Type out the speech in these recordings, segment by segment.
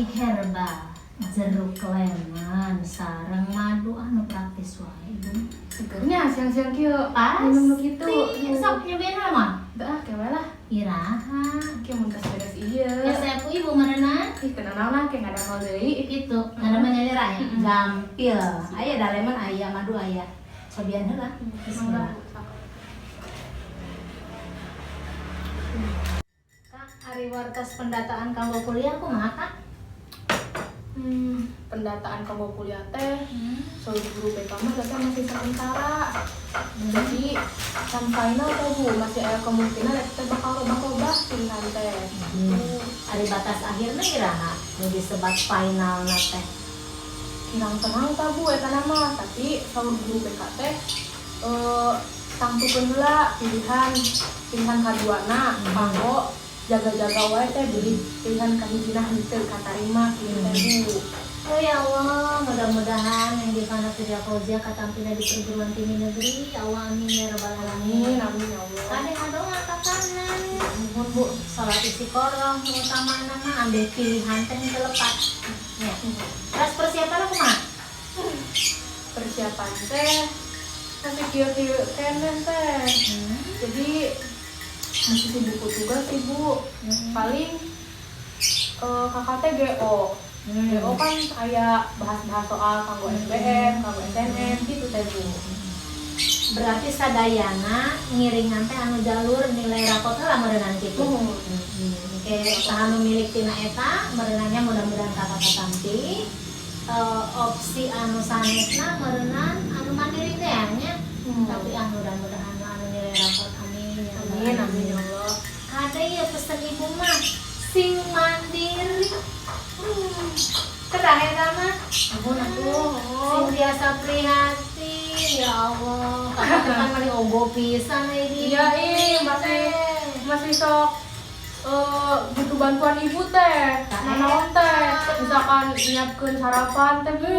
Herbal jeruk lemon sareng madu anu praktis wae, Ibu. Segernya siang-siang kieu. Pasti. Minum nu kitu. Sok nyobain lah mah. Dah, kewe lah. Iraha. Kieu mun tos beres ieu. Ya saya ku ibu meureunan. Ih, tenang naon lah kayak ngadamel deui. Gitu, ada nyalira ya. Mm-mm. Gampil. Aya da lemon aya, madu aya. Cobian heula. Mangga, sok. Kak, ari wartos pendataan kanggo kuliah kumaha, Kak? Pendataan kanggo kuliah teh saur guru BK mah teh masih sementara. Jadi can final teh, Bu, masih aya kemungkinan eta teh bakal robah-robah pilihan teh. Ari batas akhirnya iraha nu disebat final na teh? Kirang terang tah, Bu, eta nama, tapi saur guru BK teh tangtukeun heula pilihan pilihan kaduana kanggo jaga-jaga wae teh bilih pilihan kahijina henteu katarima kieu teh, Bu. Oh ya Allah, mudah-mudahan yang di mana kerja Fauzia katampina di perguruan tinggi negeri. Ya Allah, amin ya rabbal alamin. Amin, amin ya Allah. Kade ngadoa kakanan. Nuhun, Bu. Salat istiqoroh nu utama mah ambil pilihan teh henteu lepat. Ya. Terus persiapan kumaha? Persiapan teh masih kieu-kieu keneh teh. Jadi masih sibuk ku tugas sih, Bu. Paling kakak teh GO. GO kan aya bahas-bahas soal kanggo SBM, kanggo SNM gitu teh, Bu. Berarti sadayana ngiringan teh anu jalur nilai rapot lah meureunan kitu. Nuhun. Oke, saha nu milik tina eta meureunannya mudah-mudahan kakak katampi. Opsi anu sanesna meureunan anu mandiri teh nya. Tapi ah, mudah-mudahan anu nilai rapot, amin ya Allah. Amin, amin ya Allah. Kade ya pesen ibu mah sing mandiri. Kedah eta mah. Ampun atuh. Sing biasa prihatin, ya Allah. Kakak teh kan mani ogo pisan ini. Iya, ih, masih masih sok butuh bantuan ibu teh. Nanaon teh? Misalkan nyiapkeun sarapan teh, Bu,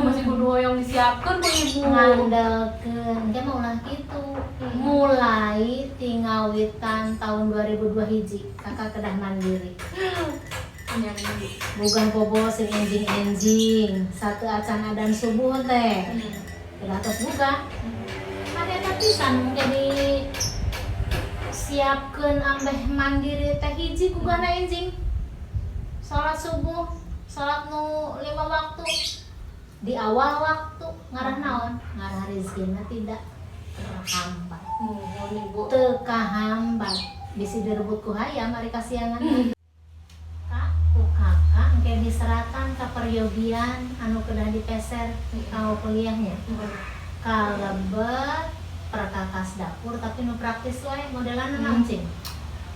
masih kudu hoyong disiapkeun ku ibu. Ngandelkeun ge mah ulah kitu. Mulai ti ngawitan tahun 2002 hiji, kakak kedah mandiri. Iya, Bu. Bukan bobo sing enjing-enjing, satu acan adan subuh teh. Kedah tos buka. Kan eta pisan mungkin di siapkeun ambeh mandiri teh hiji gugahna enjing. Salat subuh, salat nu lima waktu di awal waktu ngarah naon? Ngarah rezekina tidak terhambat. Muhun, Ibu. Teu kahambat. Bisi direbut ku hayam ari kasiangan. Kak, ku kakak engke diseratan ka peryogian anu kedah dipeser kanggo kuliahnya. Kalebet perkakas dapur tapi nu praktis wae modelan naon cing?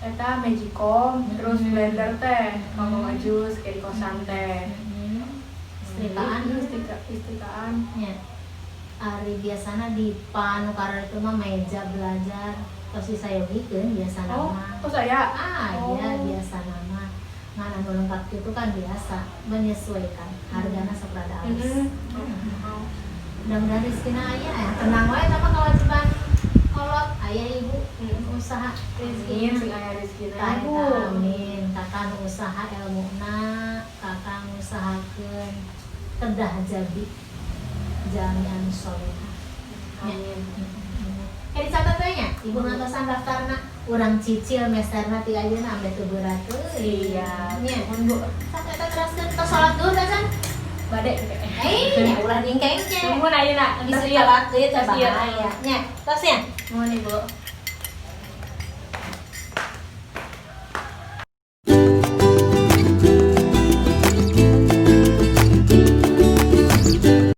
Eta magicom, terus blender teh, kanggo ngajus kayak di kosan teh. Setrikaan. Setrikaan. Nya. Ari biasana di nu itu mah meja belajar tos disayogikeun biasana Oh, mah. tos aya. Ah, iya, biasa mah. Ngan anu lengkap itu kan biasa menyesuaikan hargana sok rada alus. Mudah-mudahan rezekina aya ya. Tenang wae eta mah kewajiban kolot aya ibu usaha rezeki. Amin, sing aya rezekina, Tah, Bu. eta, amin. Kakak nu usaha ilmuna, kakak ngusahakeun kedah jadi jalmi anu solehah. Amin. Kayak dicatat we nya, ibu ngantosan daftarna, urang cicil meserna ti ayeuna ambeh teu berat euy. Siap. Nya. Nuhun, Bu. Sok eta teraskeun tos salat duhur acan? Bade. Eh, nya ulah dingkengke. Nuhun ayeuna. Bisa Tos ieu. telat deui teh Tos ieu. bahaya. Nya, tos nya. Nuhun, Ibu.